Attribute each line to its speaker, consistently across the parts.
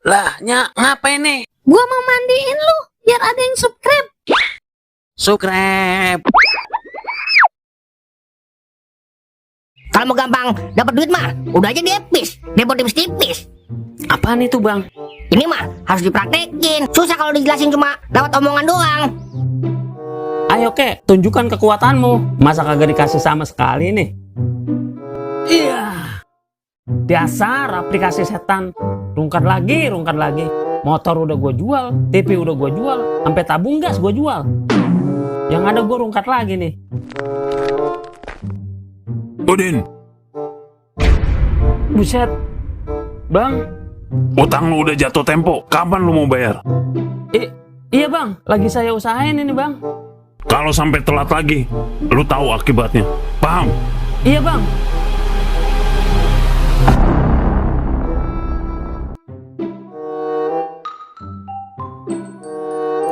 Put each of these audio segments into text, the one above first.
Speaker 1: Lah, ngapain nih?
Speaker 2: Gua mau mandiin lu, biar ada yang subscribe.
Speaker 1: Subscribe.
Speaker 3: Kalau mau gampang dapat duit mah, udah aja di Epis, depo tipis-tipis.
Speaker 1: Apaan itu, Bang?
Speaker 3: Ini mah harus dipraktekin. Susah kalau dijelasin cuma lewat omongan doang.
Speaker 4: Ayo kek, tunjukkan kekuatanmu. Masa kagak dikasih sama sekali nih? Iya. Dasar aplikasi setan. Rungkat lagi. Motor udah gue jual, TV udah gue jual, sampai tabung gas gue jual. Yang ada gue rungkat lagi nih.
Speaker 5: Udin,
Speaker 4: Buset. Bang,
Speaker 5: utang lu udah jatuh tempo. Kapan lu mau bayar?
Speaker 4: iya bang, lagi saya usahain ini bang.
Speaker 5: Kalau sampai telat lagi, lu tahu akibatnya. Paham?
Speaker 4: Iya bang.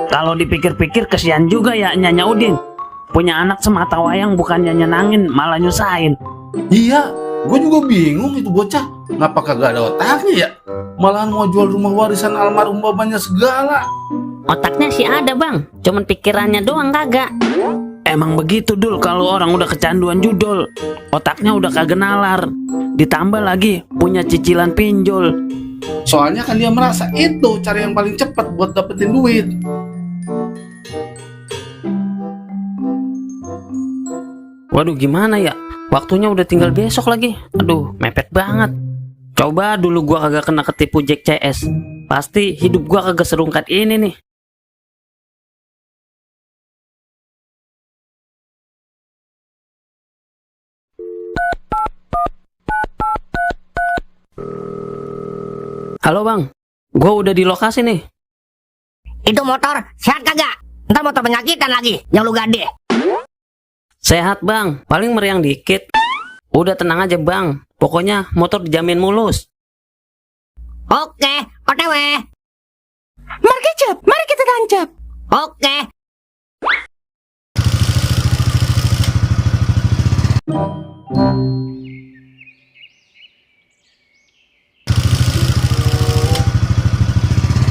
Speaker 1: Kalau dipikir-pikir kesian juga ya Nyanya Udin. Punya anak semata wayang bukannya nyenangin, malah nyusahin.
Speaker 6: Iya, gue juga bingung itu bocah. Ngapa kagak ada otaknya ya? Malahan mau jual rumah warisan almarhum bapaknya segala.
Speaker 2: Otaknya sih ada bang, cuman pikirannya doang kagak.
Speaker 1: Emang begitu Dul, kalau orang udah kecanduan judul, otaknya udah kagak nalar. Ditambah lagi punya cicilan pinjol.
Speaker 6: Soalnya kan dia merasa itu cara yang paling cepat buat dapetin duit.
Speaker 1: Waduh, gimana ya? Waktunya udah tinggal besok lagi. Aduh, mepet banget. Coba dulu gua kagak kena ketipu Jack CS. Pasti hidup gua kagak serungkat ini nih. Halo bang, gua udah di lokasi nih.
Speaker 3: Itu motor sehat kagak? Ntar motor penyakitan lagi yang lu gade.
Speaker 1: Sehat bang, paling meriang dikit. Udah tenang aja bang, pokoknya motor dijamin mulus.
Speaker 3: Oke, OTW.
Speaker 2: Mari kecap, mari kita tancap.
Speaker 3: Oke.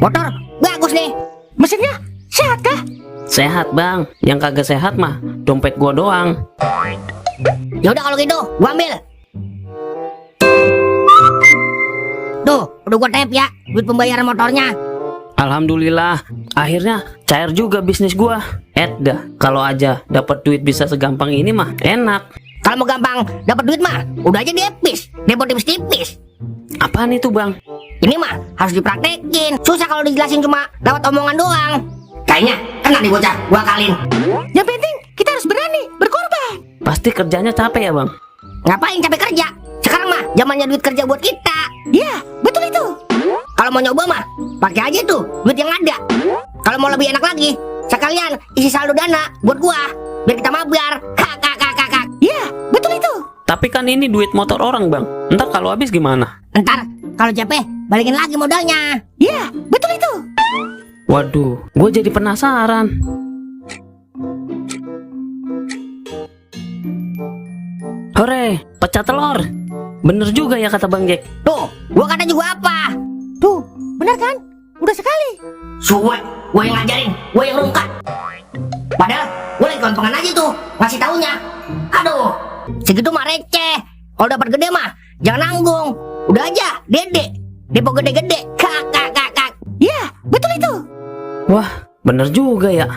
Speaker 3: Motor bagus nih.
Speaker 2: Mesinnya sehat kah?
Speaker 1: Sehat bang, yang kagak sehat mah dompet gua doang.
Speaker 3: Ya udah kalau gitu, gua ambil. Tuh, udah gua tap ya, duit pembayaran motornya.
Speaker 1: Alhamdulillah, akhirnya cair juga bisnis gua. Dah, kalau aja dapat duit bisa segampang ini mah enak.
Speaker 3: Kalau mau gampang dapat duit mah, udah aja di Epis, depo tipis-tipis.
Speaker 1: Apaan itu bang?
Speaker 3: Ini mah harus dipraktekin. Susah kalau dijelasin cuma lewat omongan doang. Kayaknya kena nih bocah, gua akalin.
Speaker 2: Yang penting kita harus berani berkorban.
Speaker 1: Pasti kerjanya capek ya bang?
Speaker 3: Ngapain capek kerja? Sekarang mah zamannya duit kerja buat kita.
Speaker 2: Iya, betul itu.
Speaker 3: Kalau mau nyoba mah, pakai aja tuh duit yang ada. Kalau mau lebih enak lagi, sekalian isi saldo dana buat gua, biar kita mabar. Kakak.
Speaker 2: Iya, betul itu.
Speaker 1: Tapi kan ini duit motor orang bang. Ntar kalau habis gimana?
Speaker 3: Ntar kalau capek, balikin lagi modalnya.
Speaker 2: Iya, betul itu.
Speaker 1: Waduh, gue jadi penasaran. Hore, pecah telur. Bener juga ya kata Bang Jack.
Speaker 3: Tuh, gua kata juga apa?
Speaker 2: Tuh, benar kan? Udah sekali.
Speaker 3: Suwe, gua yang ngajarin, gua yang rungkat. Padahal gua lagi kontongan aja tuh, ngasih taunya. Aduh, segitu mah receh. Kalau dapat gede mah, jangan nanggung. Udah aja, dede. Depo gede-gede. Kakak.
Speaker 2: Iya, betul itu.
Speaker 1: Wah, bener juga ya.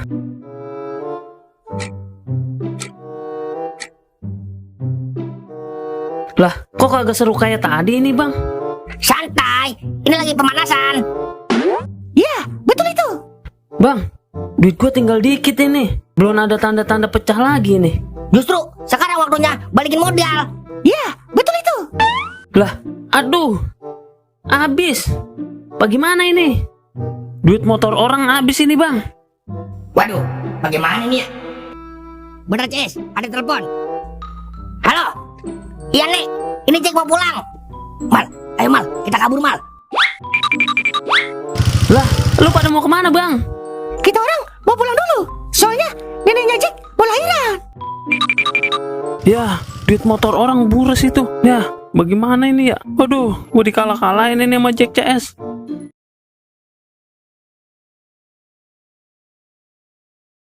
Speaker 1: Lah, kok kagak seru kayak tadi ini bang?
Speaker 3: Santai, ini lagi pemanasan.
Speaker 2: Iya, betul itu.
Speaker 1: Bang, duit gue tinggal dikit ini. Belum ada tanda-tanda pecah lagi nih.
Speaker 3: Justru sekarang waktunya balikin modal.
Speaker 2: Iya, betul itu.
Speaker 1: Lah, aduh, habis. Bagaimana ini? Duit motor orang habis ini bang.
Speaker 3: Waduh, bagaimana ini ya? Bener Cis, ada telepon. Halo, iya nek, ini Jack mau pulang. Mal, ayo Mal, kita kabur Mal.
Speaker 1: Lah, lu pada mau kemana bang?
Speaker 2: Kita orang mau pulang dulu. Soalnya neneknya Jack mau lahiran.
Speaker 1: Ya, duit motor orang bures itu. Ya, bagaimana ini ya? Waduh, gue dikalah-kalahin ini sama Jack CS.